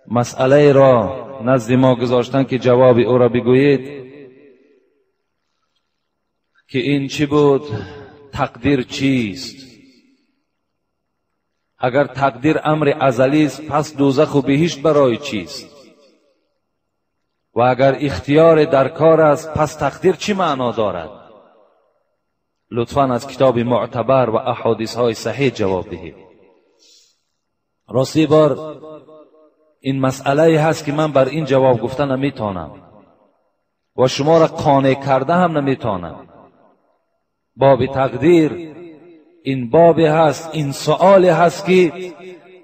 مسئله را نزد ما گذاشتن که جواب او را بگویید که این چی بود؟ تقدیر چیست؟ اگر تقدیر امر ازلی است پس دوزخ و بهشت برای چیست؟ و اگر اختیار در کار است پس تقدیر چی معنا دارد؟ لطفاً از کتاب معتبر و احادیث های صحیح جواب دهید. راستی بار این مسئله هست که من بر این جواب گفته نمیتونم و شما را قانع کرده هم نمیتونم. باب تقدیر این باب هست، این سؤال هست که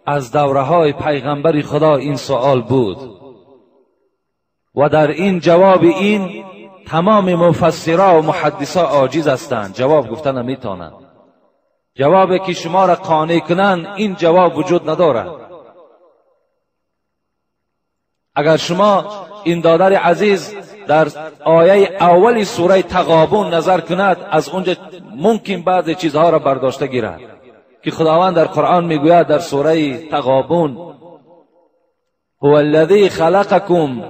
از دوره های پیغمبر خدا این سؤال بود و در این جواب این تمام مفسرا و محدثا عاجز هستند، جواب گفته نمیتونند. جوابی که شما را قانع کنند این جواب وجود ندارد. اگر شما این دادر عزیز در آیه اول سوره تغابن نظر کند، از اونجا ممکن بعضی چیزها را برداشته گیرد که خداوند در قرآن میگوید در سوره تغابن: هو الذی خلقکم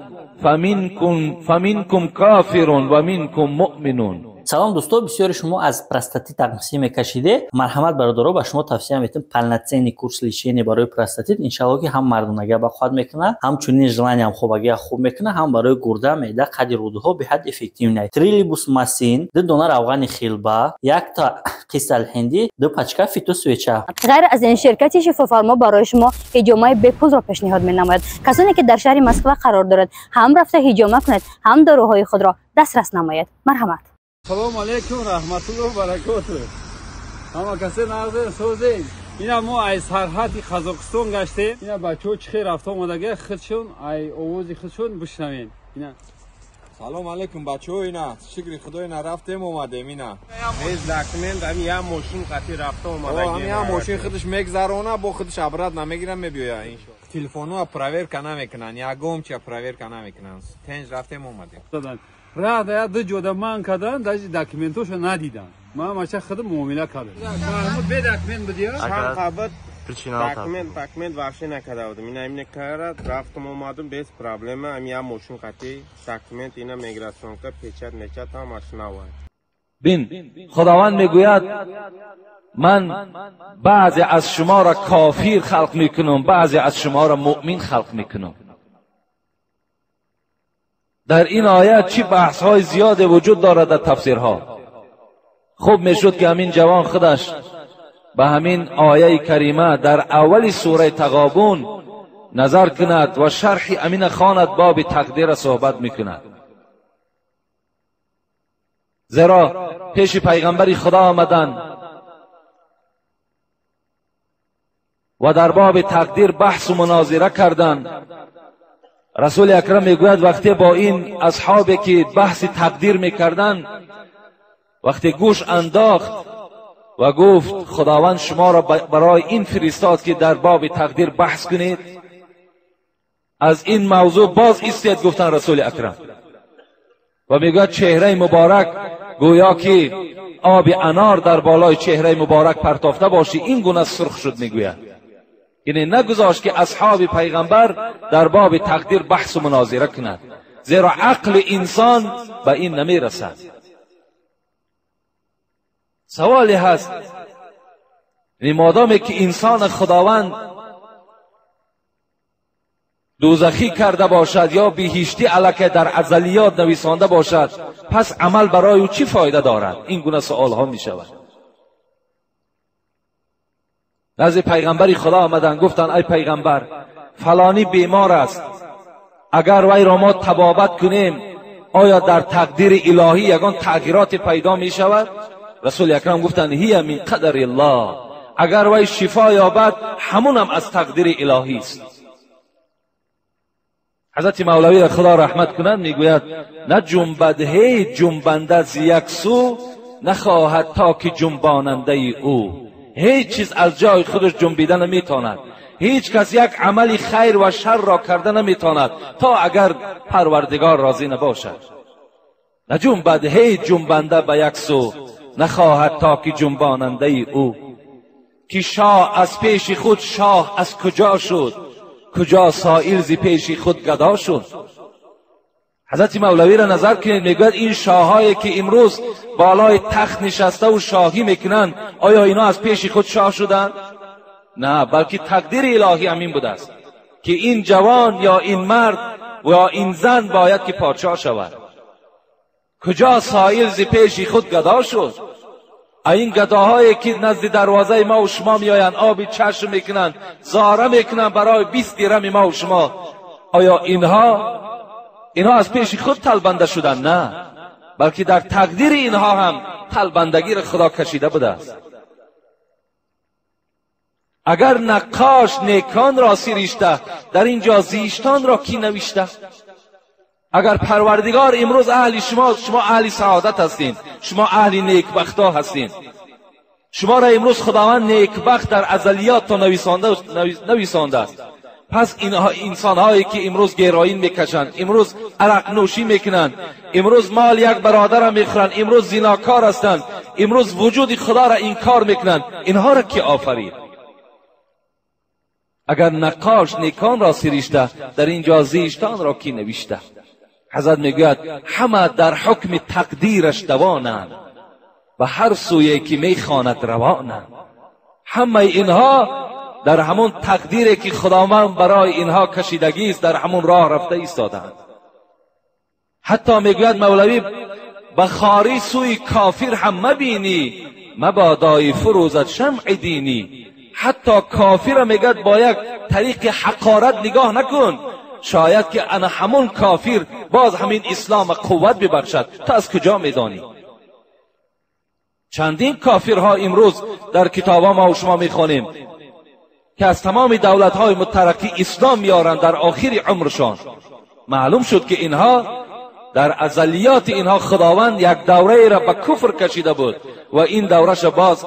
فمنکم کافر و منکم مؤمنون. Салом дӯсто, бисёри шумо аз простатит тақсим мекашиде. Марҳамат бародаро, ба шумо тавсия метем полноценный курс лечения барои простатит. Иншалло ки ҳам мардонагия ба қувват мекунад, ҳамчунин желаниям хобагия хуб мекунад, ҳам барои гурда, меъда, қади рӯдаҳо беҳад эффективный. Трилибус масин, 2 дона равғани хилба, 1 та қисалҳиндӣ, 2 пачка фитосвеча. Ғайр аз ин, ширкати Шифофармо барои шумо ҳиҷомаи бепулро пешниҳод менамояд. Касоне ки дар шаҳри Москва қарор дорад, ҳам рафта ҳиҷома кунед, ҳам доруҳои худро дастрас намоед. Марҳамат. Салом алейкум, раҳматуллоҳ баракоту. Ҳама касе нағзен, созен. Ина мо ай сарҳади Қазоқистон гаштем. Ина бачаҳо чӣ хел рафта омадага, худшон ай овози худшон бишнавем. Ина. Салом алейкум бачаҳо, ина шукри худо, ина рафтем омадем ина. Без документ ами я мошин қати рафта омадагем. Ами я мошин худаш мегзарона, бо худаш обратно намегирам, мебиёя иншоалло. Телефонҳо проверка намекунанд, ягон чия проверка намекунанд. Тенҷ рафтем омадем. Раҳ да ду ҷода ман кардан, даже документошо надидам. Ман мача худам муомила кардам. Бе документ будия? Чанд қабат документ вообще накарда будам. Ина имне карад, рафтам омадам без проблема. Ами я мошин қати документ ина миграционка печать мечат ҳамаш навай. Бин, худованд мегӯяд ман баъзе аз шумо ра кофир халқ мекунам, баъзе аз шумо ра муъмин халқ мекунам. Дар ин оят чӣ баҳсҳои зиёде вуҷуд дорад дар тафсирҳо. Хуб мешуд ки ҳамин ҷавон худаш ба ҳамин ояи карима дар аввали сураи Тағобун назар кунад ва шарҳи амина хонад, боби тақдирра суҳбат мекунад. Зеро пеши пайғамбари худо омаданд ва дар боби тақдир баҳсу мунозира карданд. Расули акрам мегӯяд вақте бо ин асҳобе ки баҳси тақдир мекарданд, вақте гӯш андохт ва гуфт худованд шуморо барои ин фиристод ки дар боби тақдир баҳс кунед, аз ин мавзӯъ боз истед, гуфтанд расули акрам. Ва мегӯяд чеҳраи муборак гӯё ки оби анор дар болои чеҳраи муборак партофта бошӣ, ин гуна сурх шуд, мегӯяд. Яъне нагузошт ки асҳоби пайғамбар дар боби тақдир баҳсу мунозира кунад, зеро ақли инсон ба ин намерасад. Саволе ҳаст, яъне модоме ки инсон худованд дӯзахӣ карда бошад ё биҳиштӣ аллакай дар азалиёт нависонда бошад, пас амал барои ӯ чӣ фоида дорад? Ин гуна суолҳо мешавад. Назди пайғамбари худо омаданд, гуфтанд ай пайғамбар, фалонӣ бемор аст, агар вайро мо табобат кунем оё дар тақдири илоҳӣ ягон тағйироте пайдо мешавад? Расули акрам гуфтанд ҳия мин қадари ллоҳ, агар вай шифо ёбад ҳамунам аз тақдири илоҳист. Ҳазрати мавлавиро худо раҳмат кунад мегӯяд наҷунбад ҳеҷ ҷунбанда зи як сӯ, нахоҳад то ки ҷунбонандаи ӯ. Ҳеҷ чиз аз ҷои худаш ҷунбида наметавонад, ҳеҷ кас як амали хайр ва шарро карда наметавонад то агар парвардигор розӣ набошад. Наҷунбад ҳеҷ ҷунбанда ба як сӯ, нахоҳад то ки ҷунбонандаи ӯ. Ки шоҳ аз пеши худ шоҳ аз куҷо шуд, کجا سائل ز پیش خود گدا شد. حضرت مولوی را نظر کنید، میگوید این شاهایی که امروز بالای تخت نشسته و شاهی میکنند، آیا اینا از پیش خود شاه شدند؟ نه، بلکه تقدیر الهی همین بوده است که این جوان یا این مرد و یا این زن باید که پادشاه شود. کجا سائل ز پیش خود گدا شد. این گداهایی که نزد دروازه ما و شما میآیند، آب چشم میکنند، زاره میکنند برای 20 درم ما و شما، آیا اینها از پیش خود تلبنده شدند؟ نه، بلکه در تقدیر اینها هم تلبندگی را خدا کشیده بوده است. اگر نقاش نیکان را سرشته، در اینجا زیشتان را کی نوشته؟ اگر پروردگار امروز اهل شما، شما اهل سعادت هستین، شما اهل نیکبختا هستین، شما را امروز خداوند نیکبخت در ازلیات تا نویسانده است. پس اینها انسانهایی که امروز گرائین میکشند، امروز عرق نوشی میکنند، امروز مال یک برادر را میخورند، امروز زیناکار هستند، امروز وجود خدا را انکار میکنند، اینها را کی آفرید؟ اگر نقاش نیکان را سرشته، در اینجا زیشتان را کی نوشته؟ حضرت میگوید همه در حکم تقدیرش دوانند و هر سویی که میخواند روانند. همه اینها در همون تقدیری که خداوند برای اینها کشیدگی است، در همون راه رفته ایستادند. حتی میگوید مولوی به خاری سوی کافر هم مبینی، مبادای فروزد شمع دینی. حتی کافر میگد با یک طریق حقارت نگاه نکن، شاید که انا همون کافر باز همین اسلام قوت ببخشد. تا از کجا میدانی؟ چندین کافرها امروز در کتاب‌ها ما و شما میخوانیم که از تمام دولت‌های مترقی اسلام میارند در آخر عمرشان. معلوم شد که اینها در ازلیات اینها خداوند یک دوره را به کفر کشیده بود و این دورش باز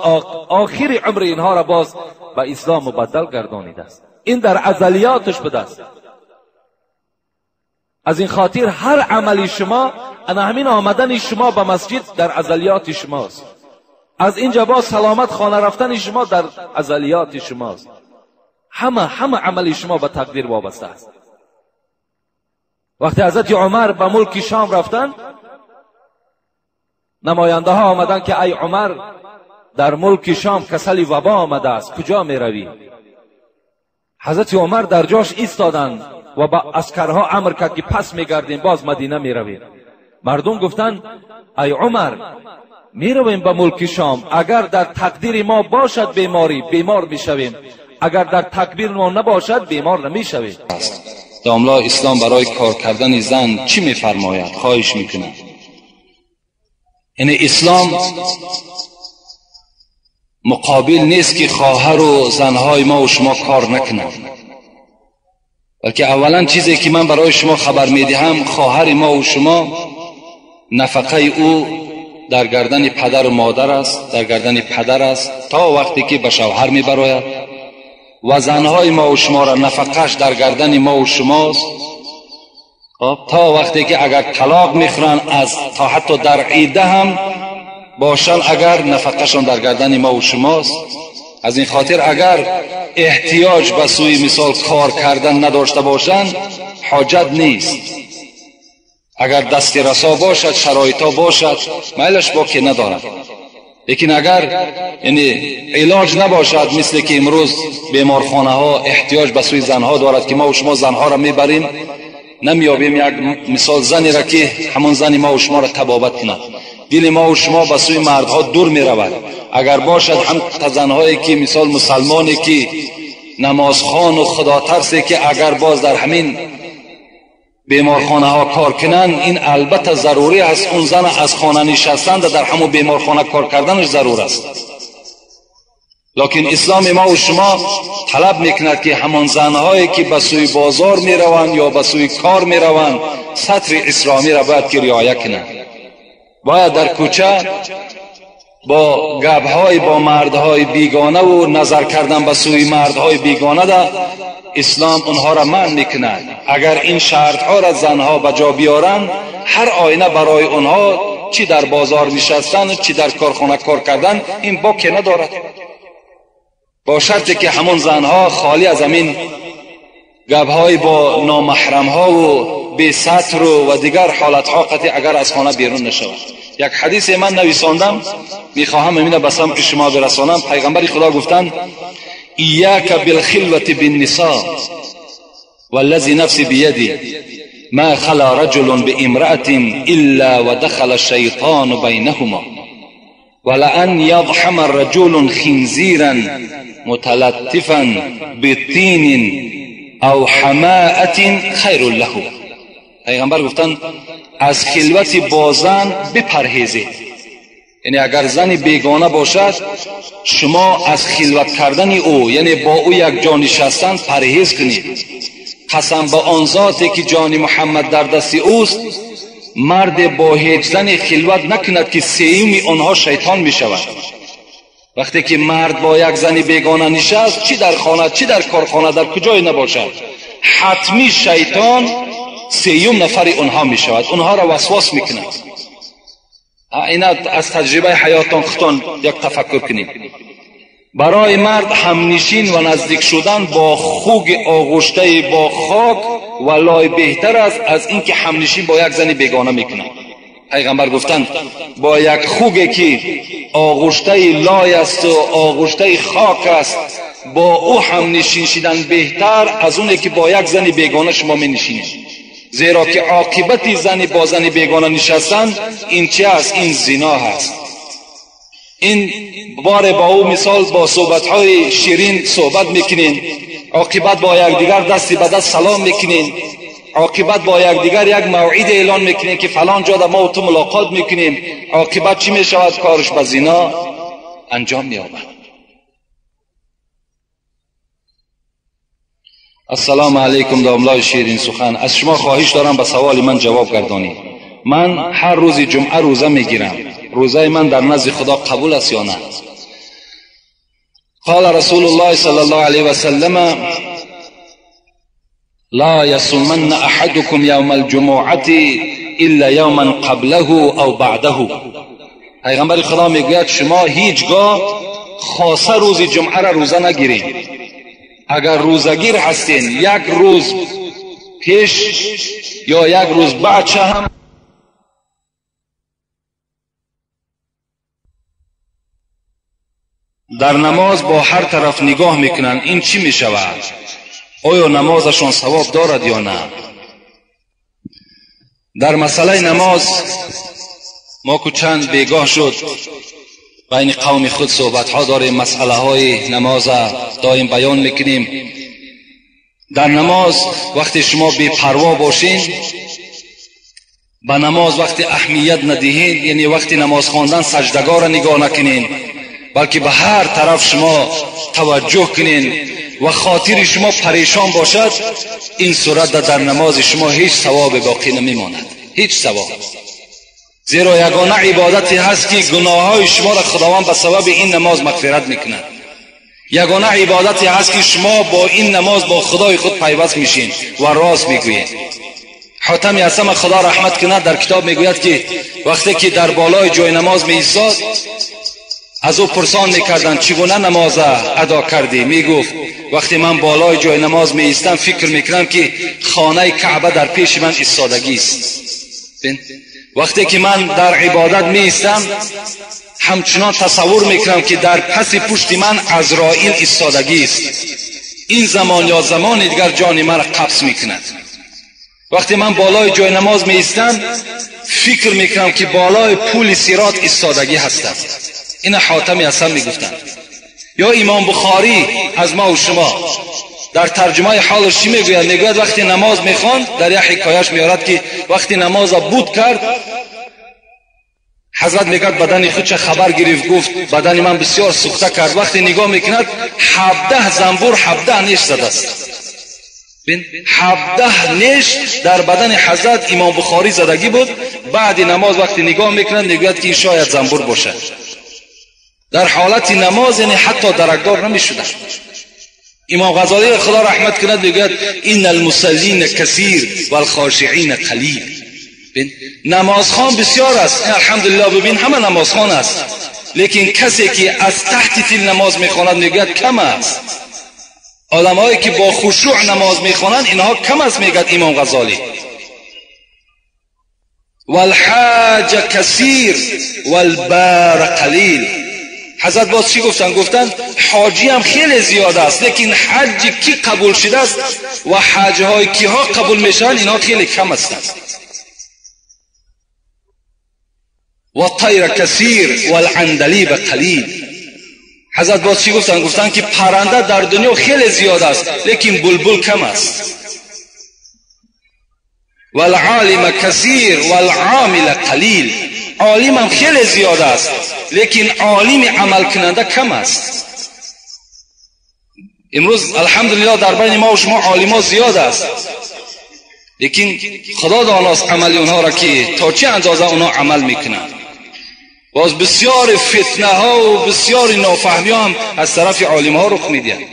آخر عمر اینها را باز به اسلام مبدل گردانیده است. این در ازلیاتش بوده است. از این خاطر هر عملی شما، انا همین آمدن شما به مسجد در ازلیات شماست، از اینجا باز سلامت خانه رفتن شما در ازلیات شماست. همه عمل شما به تقدیر وابسته است. وقتی حضرت عمر به ملک شام رفتن، نماینده ها آمدن که ای عمر، در ملک شام کسل وبا آمده است، کجا می روی؟ حضرت عمر در جاش ایستادند و به عسکرها امر کرد که پس میگردیم، باز مدینه می رویم. مردم گفتند ای عمر، می رویم به ملک شام، اگر در تقدیر ما باشد بیماری، بیمار می شویم، اگر در تقدیر ما نباشد بیمار نمی شویم. داملا اسلام برای کار کردن زن چی میفرماید؟ خواهش میکنم. یعنی اسلام مقابل نیست که خواهر و زنهای ما و شما کار نکنند، بلکه اولا چیزی که من برای شما خبر میدهم، خواهر ما و شما نفقه او در گردن پدر و مادر است، در گردن پدر است تا وقتی که به شوهر میبراید، و زنهای ما و شما را نفقهش در گردن ما و شماست تا وقتی که اگر طلاق میخورن، از تا حتی در عیده هم باشن، اگر نفقهشان در گردن ما و شماست. از این خاطر اگر احتیاج به سوی مثال کار کردن نداشته باشند، حاجت نیست. اگر دست رسا باشد، شرایطا باشد، میلش با که ندارد. لیکن اگر یعنی علاج نباشد، مثل که امروز بیمارخانه ها احتیاج به سوی زنها دارد که ما و شما زنها را میبریم، نمیابیم یک مثال زنی را که همون زنی ما و شما را طبابت کند. دل ما و شما به سوی مردها دور میرود. اگر باشد هم زنهایی که مثال مسلمانی که نمازخوان و خدا ترسی که اگر باز در همین بیمارخانه ها کار کنند، این البته ضروری است. اون زن از خانه نشستن در همون بیمارخانه کار کردنش ضرور است. لکن اسلام ما و شما طلب میکند که همان زنهایی که به سوی بازار میروند یا به سوی کار میروند، ستر اسلامی را باید که رعایت کنند. باید در کوچه با گپ‌های با مردهای بیگانه و نظر کردن به سوی مردهای بیگانه در اسلام اونها را منع میکند. اگر این شرطها را زنها به جا بیارند، هر آینه برای اونها چی در بازار نشستن، چی در کارخانه کار کردن، این باکی ندارد، با شرطی که همون زنها خالی از همین گپ‌های با نامحرم‌ها و بی ستر و دیگر حالت‌ها قطعی اگر از خانه بیرون نشود. یک حدیث من نویساندم، میخواهم اینو به سمع شما برسانم. پیغمبر خدا گفتند ایاک بالخلوة بالنساء والذی نفسی بیدی ما خلا رجل بامرأة الا ودخل الشیطان بینهما ولأن یضحم الرجل خنزیرا متلطفا بطین او حماءة خیر له. پیغمبر گفتند از خلوت با زن بپرهیزید، یعنی اگر زن بیگانه باشد شما از خلوت کردن او، یعنی با او یک جا نشستن پرهیز کنید. قسم به آن ذاتی که جان محمد در دست اوست، مرد با هیچ زن خلوت نکند که سیوم آنها شیطان می شود. وقتی که مرد با یک زن بیگانه نشست، چی در خانه چی در کارخانه در کجای نباشد، حتمی شیطان سیوم نفر آنها می شود، آنها را وسواس می کند. اینا از تجربه حیاتان خودتان یک تفکر کنید. برای مرد همنشین و نزدیک شدن با خوگ آغشته با خاک و لای بهتر است از اینکه همنشین با یک زن بیگانه میکند. پیغمبر گفتند با یک خوگ که آغشته لای است و آغشته خاک است با او همنشین شدن بهتر از اونه که با یک زن بیگانه شما می نشینید، زیرا که عاقبت زن با زن بیگانه نشستن این چه است؟ این زنا هست. این بار با او مثال با صحبت‌های شیرین صحبت میکنین، عاقبت با یکدیگر دستی به دست سلام میکنین، عاقبت با یکدیگر یک موعد اعلان میکنین که فلان جا ما و تو ملاقات میکنیم. عاقبت چی میشود؟ کارش به زنا انجام مییابد. السلام علیکم داملای شیرین سخن، از شما خواهش دارم به سوال من جواب گردانید. من هر روز جمعه روزه میگیرم، روزه من در نزد خدا قبول است یا نه؟ قال رسول الله صلی الله علیه و سلم لا يصومن احدكم يوم الجمعه الا یوما قبله او بعده. پیغمبر خدا میگوید شما هیچگاه خاصه روز جمعه را روزه نگیرید. اگر روزگیر هستین یک روز پیش یا یک روز بعد هم در نماز با هر طرف نگاه میکنند، این چی میشود؟ آیا نمازشان ثواب دارد یا نه؟ در مسئله نماز ما که چند بیگاه شد بین قوم خود صحبت ها داریم، مسئله های نماز دایم بیان میکنیم. در نماز وقتی شما بی پروا باشین، به نماز وقتی اهمیت ندهین، یعنی وقتی نماز خواندن سجدگاه را نگاه نکنین، بلکه به هر طرف شما توجه کنین و خاطر شما پریشان باشد، این صورت در نماز شما هیچ ثواب باقی نمیماند، هیچ ثواب. زیرا یگانه عبادتی هست که گناههای شما را خداوند به سبب این نماز مغفرت میکند. یگانه عبادتی هست که شما با این نماز با خدای خود پیوست میشین و راست میگویید. حاتم یاسم خدا رحمت کند در کتاب میگوید که وقتی که در بالای جای نماز می ایستاد، از او پرسان میکردند چگونه نماز ادا کردی؟ میگفت وقتی من بالای جای نماز می ایستم فکر میکنم که خانه کعبه در پیش من ایستادگی است. وقتی که من در عبادت می ایستم همچنان تصور میکنم که در پس پشت من عزرائیل ایستادگی است. این زمان یا زمان دیگر جان من را قبض میکند. وقتی من بالای جای نماز می ایستم فکر میکنم که بالای پول صراط ایستادگی هستم. این حاتم حسن میگفتند. یا امام بخاری از ما و شما در ترجمه حالش چی میگوید؟ میگوید وقتی نماز میخواند، در یک حکایش میارد که وقتی نماز بود کرد، حضرت میگوید بدن خودش خبر گرفت، گفت بدن من بسیار سوخته کرد. وقتی نگاه میکند 17 زنبور 17 نیش زده است. 17 نیش در بدن حضرت امام بخاری زدگی بود. بعد نماز وقتی نگاه میکند میگوید که این شاید زنبور باشد. در حالت نماز یعنی حتی درکدار نمیشدن. امام غزالی خدا رحمت کند میگوید ان المصلین کثیر والخاشعین قلیل. نمازخوان بسیار است، الحمدلله، ببین همه نمازخوان است، لیکن کسی که از تحت تیل نماز میخواند میگوید کم است. آدم‌هایی که با خشوع نماز میخوانند اینها کم است، میگد امام غزالی. والحاج کثیر والبار قلیل. حضرت باز چی گفتن؟ گفتن حاجی هم خیلی زیاد است، لیکن حج کی قبول شده است و حج های کیها قبول میشن اینها خیلی کم هستند. و طیر کثیر والعندلیب قلیل. حضرت باز چی گفتن؟ گفتن که پرنده در دنیا خیلی زیاد است، لیکن بلبل کم است. والعالم کثیر والعامل قلیل. عالم هم خیلی زیاد است، لیکن عالم عمل کننده کم است. امروز الحمدلله در بین ما و شما عالما زیاد است، لیکن خدا داناست عمل اونها را که تا چه اندازه اونها عمل میکنند. باز بسیار فتنه ها و بسیار نافهمی ها هم از طرف عالم ها رخ میدهند.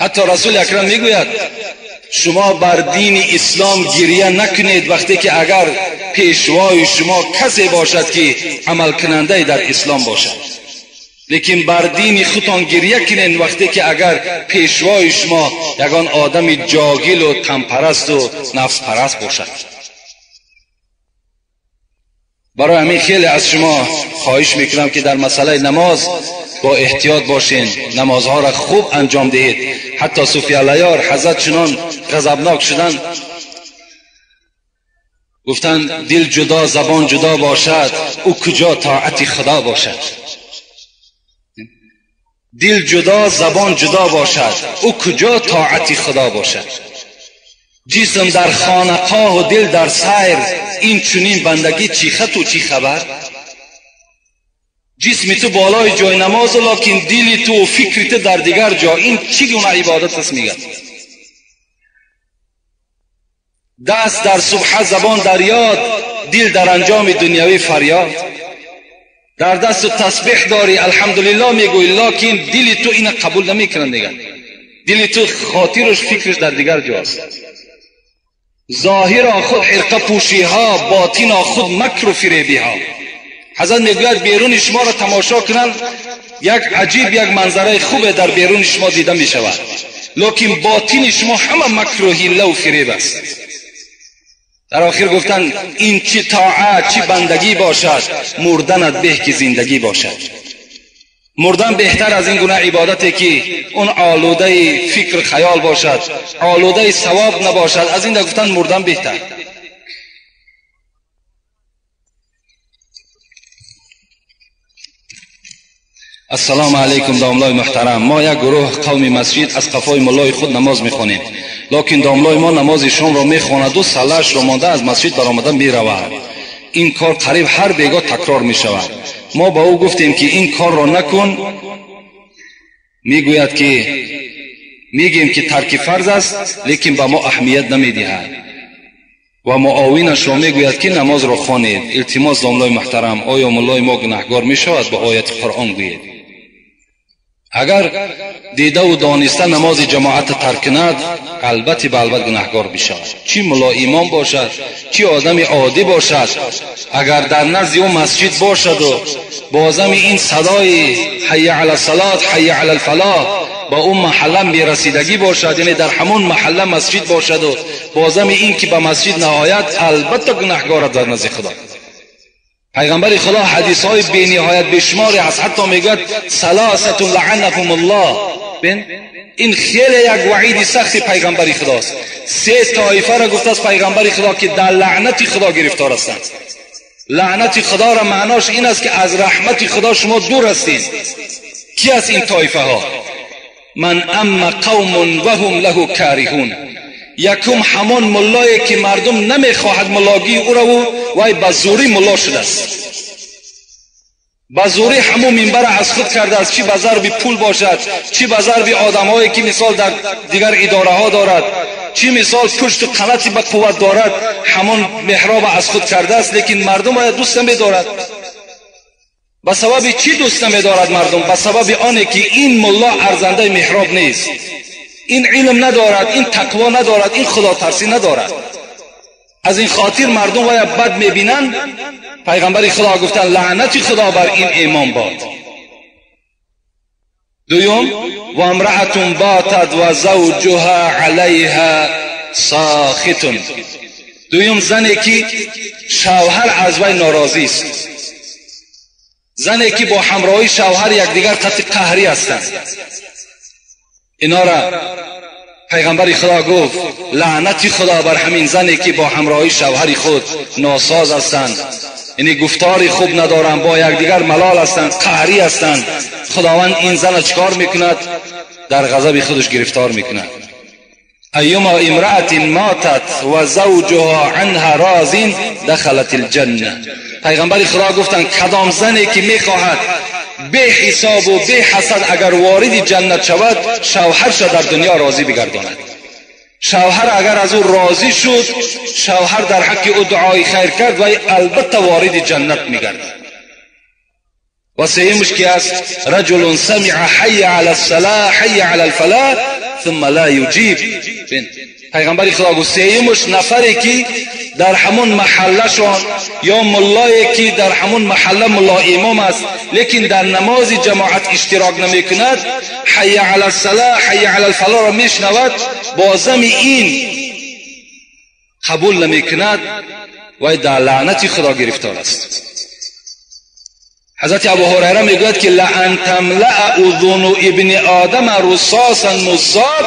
حتی رسول اکرم میگوید شما بر دین اسلام گریه نکنید وقتی که اگر پیشوای شما کسی باشد که عمل کننده در اسلام باشد، لیکن بر دین خودتان گریه کنید وقتی که اگر پیشوای شما یگان آدم جاهل و تنپرست و نفس پرست باشد. برای همین خیلی از شما خواهش میکنم که در مسئله نماز با احتیاط باشین، نمازها را خوب انجام دهید. حتی صوفی علیار حضرت چنان غضبناک شدن، گفتن دل جدا زبان جدا باشد، او کجا طاعت خدا باشد. دل جدا زبان جدا باشد، او کجا طاعت خدا باشد. جسم در خانقاه و دل در سیر، این چنین بندگی چی خط و چی خبر. جسم تو بالای جای نماز، لکن دل تو و فکر تو در دیگر جا، این چی گونه عبادت است؟ میگه دست در سبحه زبان در یاد، دل در انجام دنیوی فریاد. در دست تسبیح داری الحمدلله میگوی، لکن دل تو این قبول نمیکنن دیگر. دل تو خاطرش فکرش در دیگر جاست. ظاهرا خود حرقه پوشی ها، باطنا خود مکر و فریبی ها. حضرت میگوید بیرون شما را تماشا کنند، یک عجیب یک منظره خوب در بیرون شما دیده می شود، لکن باطن شما همه مکر و حیله و فریب است. در آخر گفتند این چی طاعت چی بندگی باشد، مردنت به که زندگی باشد. مردن بهتر از این گونه عبادتی که اون آلوده فکر خیال باشد، آلوده ثواب نباشد. از این گفتن مردن بهتر. السلام علیکم داملای محترم. ما یک گروه قوم مسجد از قفای ملای خود نماز میخوانیم، لکن داملای ما نماز شام را میخواند و سلش را مانده از مسجد برآمده میرود. این کار قریب هر بیگاه تکرار میشود. ما با او گفتیم که این کار را نکن، میگوید که میگیم که ترک فرض است، لیکن به ما اهمیت نمیدهد و معاونش را میگوید که نماز را خوانید. التماس داملای محترم، آیا ملای ما گناهگار میشود؟ به آیت قرآن گویید. اگر دیده و دانسته نماز جماعت ترک کند، البته به البته گناهگار بشود. چی ملا امام باشد، چی آدم عادی باشد، اگر در نزد او مسجد باشد و بازم این صدای حی علی الصلاه حی علی الفلاح با اون محله میرسیدگی باشد، یعنی در همون محله مسجد باشد و بازم این که به مسجد نهایت، البته گناهگار در نزد خدا. پیغمبر خدا حدیث های بی نهایت بشماری هست، حتی میگوید ثلاثه لعنهم الله. بین این خیلی یک وعید سخت پیغمبر خداست. سه طایفه را گفته است پیغمبر خدا که در لعنت خدا گرفتار هستند. لعنت خدا را معناش این است که از رحمت خدا شما دور هستید. کی از این طایفه ها؟ من ام قوم و هم له کارهون. یکم همان ملایی که مردم نمیخواهد ملاگی او را و وای به زوری ملا شده است، به زوری همون منبر از خود کرده است، چی به ضرب پول باشد، چی به ضرب آدمهایی که مثال در دیگر اداره ها دارد، چی مثال پشت و قناتی به قوت دارد، همان محراب از خود کرده است، لیکن مردم باید دوست نمیدارد. به سبب چی دوست نمیدارد مردم؟ به سبب آنه که این ملا ارزنده محراب نیست، این علم ندارد، این تقوا ندارد، این خدا ترسی ندارد. از این خاطر مردم باید بد میبینند. پیغمبر خدا گفتن لعنت خدا بر این امام باد. دوم، و امرأة باتت و زوجها علیها ساخط. دویم زنی که شوهر از وی ناراضی است، زنی که با همراهی شوهر یکدیگر قطع قهری هستند. اینا را پیغمبر خدا گفت لعنتی خدا بر همین زنی که با همراهی شوهر خود ناساز هستند، یعنی گفتاری خوب ندارند، با یکدیگر ملال هستند، قهری هستند. خداوند این زن چکار میکند؟ در غضب خودش گرفتار میکند. ایما امرأة ماتت و زوجها عنها راض دخلت الجنه. پیغمبر خدا گفتند کدام زنی که میخواهد به حساب و به حسد اگر وارد جنت شود، شوهرش در دنیا راضی بگرداند. شوهر اگر از او راضی شد، شوهر در حق او دعای خیر کرد و البته وارد جنت میگردد. و سیمش که است رجل سمع حی علی الصلاة حی علی الفلاح ثم لا یجیب. پیغمبر خدا گفت سیمش نفری که در همون محله شان یا ملایی که در همون محله ملا امام است لیکن در نماز جماعت اشتراک نمی کند، حی علی الصلاة حی علی الفلاح را میشنود، بازم این قبول نمی کند و در لعنت خدا گرفتار است. حضرت ابو هریره میگوید که لئن تملأ اذن ابن آدم رصاصا مصاب،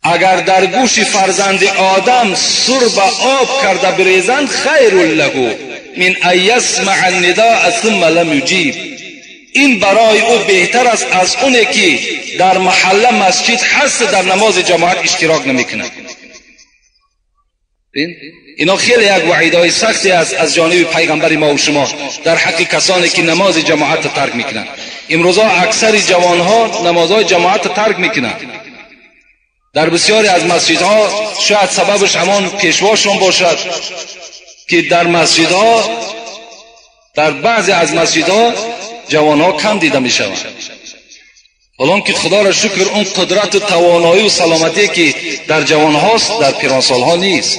اگر در گوش فرزند آدم سرب آب کرده بریزند خیر له من ان یسمع النداء ثم لم یجیب. این برای او بهتر است از اونه که در محله مسجد هست در نماز جماعت اشتراک نمیکند. اینا خیلی یک وعیدهای سختی است از جانب پیغمبر ما و شما در حق کسانی که نماز جماعت ترک میکنند. امروزا اکثر جوانها نمازهای جماعت ترک میکنند. در بسیاری از مسجدها شاید سببش همان پیشواشون باشد که در مسجدها، در بعضی از مسجدها جوانها کم دیده میشوند. حالان که خدا را شکر اون قدرت و توانایی و سلامتی که در جوانهاست در پیرانسالها نیست.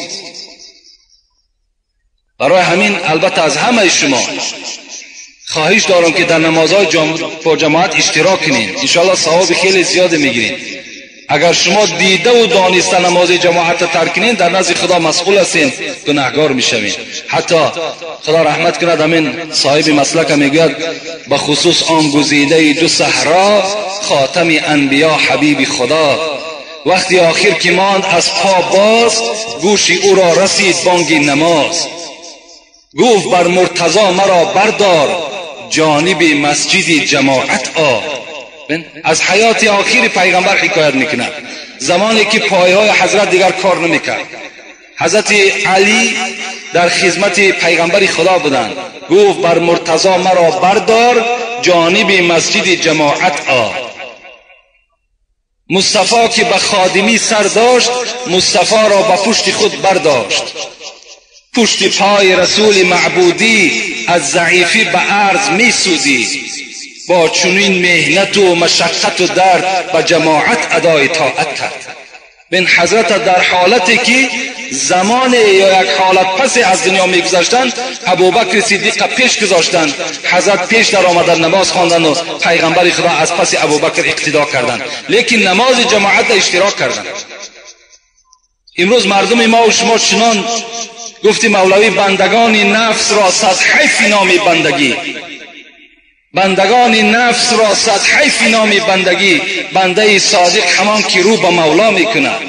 برای همین البته از همه شما خواهش دارم که در نمازهای با جماعت اشتراک کنین، انشاءالله ثواب خیلی زیاد میگیرین. اگر شما دیده و دانسته نماز جماعت ترک کنین در نزد خدا مسئول هستین، گناهگار میشوین. حتی خدا رحمت کند همین صاحب مسلک میگوید به خصوص آن گزیده دو صحرا خاتم انبیا حبیب خدا، وقتی آخر که ماند از پا باز گوش او را رسید بانگ نماز، گفت بر مرتضی مرا بردار جانب مسجد جماعت آ. از حیات آخر پیغمبر حکایت میکند، زمانی که پایهای حضرت دیگر کار نمیکرد. حضرت علی در خدمت پیغمبر خدا بودند، گفت بر مرتضی مرا بردار جانب مسجد جماعت آ. مصطفی که به خادمی سر داشت مصطفی را به پشت خود برداشت، پشت پای رسول معبودی از ضعیفی به عرض می سودی، با چنین مهنت و مشقت و درد به جماعت ادای طاعت کرد. بین حضرت در حالتی که زمان یا یک حالت پس از دنیا میگذاشتند ابوبکر صدیق پیش گذاشتند، حضرت پیش در آمدن نماز خواندند و پیغمبر خدا از پس ابوبکر اقتدا کردند، لیکن نماز جماعت اشتراک کردند. امروز مردم ما و شما چنان گفتی مولوی بندگان نفس را صد حیف نام بندگی، بندگان نفس را صد حیف نام بندگی، بنده صادق همان که رو به مولا میکند.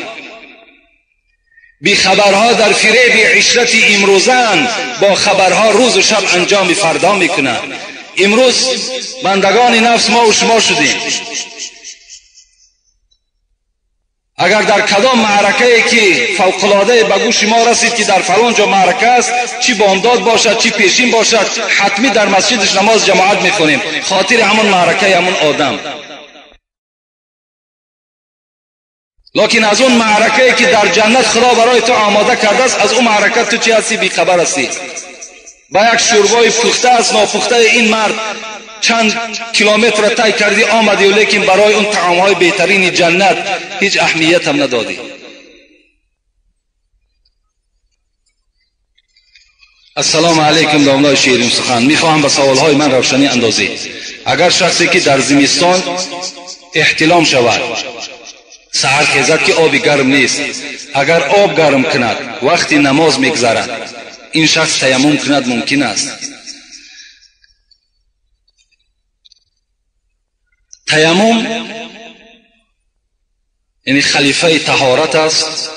بی خبرها در فریب عشرت امروزند، با خبرها روز و شب انجام فردا میکنند. امروز بندگان نفس ما و شما شدیم. اگر در کدام معرکه که فوق‌العاده به گوش ما رسید که در فلان جا معرکه است، چی بامداد باشد چی پیشین باشد، حتمی در مسجدش نماز جماعت میخونیم، خاطر همون معرکه همون آدم. لکن از اون معرکه که در جنت خدا برای تو آماده کرده است، از اون معرکه تو چی هستی؟ بیخبر هستی. با یک شوربای پخته از ناپخته این مرد چند کیلومتر طی کردی آمدی، و لیکن برای اون طعامهای بهترین جنت هیچ اهمیت هم ندادی. السلام علیکم داملای شیرین سخن، میخواهم به سوالهای من روشنی اندازید. اگر شخصی که در زمستان احتلام شود، سحر خیزد که آب گرم نیست، اگر آب گرم کند وقتی نماز میگذرد، این شخص تیمم کند ممکن است. تیمم یعنی خلیفه طهارت است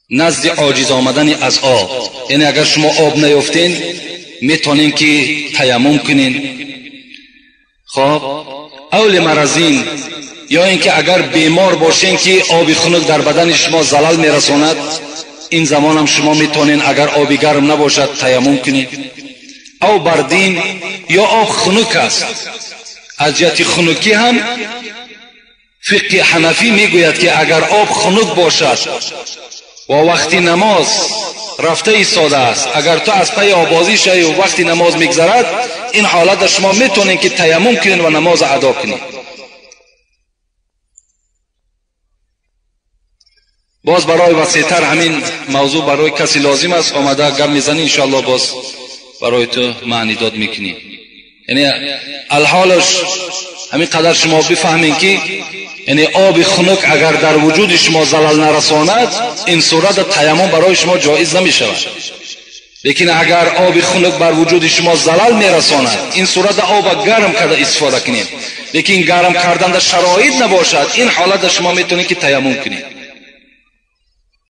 نزد عاجز آمدن از آب. یعنی اگر شما آب نیافتین میتونین که تیمم کنین. خب اول مرضین، یا اینکه اگر بیمار باشین که آب خنک در بدن شما زلل میرساند، این زمان هم شما میتونین اگر آب گرم نباشد تیمم کنین. او بردین یا آب خنک است، از جهت خنکی هم فقه حنفی میگوید که اگر آب خنک باشد و وقتی نماز رفته ایستاده است، اگر تو از پی آبازی شوی و وقتی نماز میگذرد، این حالت شما میتونین که تیمم کنین و نماز ادا کنین. باز برای وسیع‌تر همین موضوع برای کسی لازم است آمده گپ میزنی، انشاءالله باز برای تو معنی داد میکنی. یعنی الحالش همین قدر شما بفهمین که یعنی آب خنک اگر در وجود شما زلل نرساند، این صورت تیمم برای شما جایز نمیشود. لیکن اگر آب خنک بر وجود شما زلل میرساند، این صورت آب گرم کرده استفاده کنید. لیکن گرم کردن در شرایط نباشد، این حالت شما میتونید که تیمم کنید.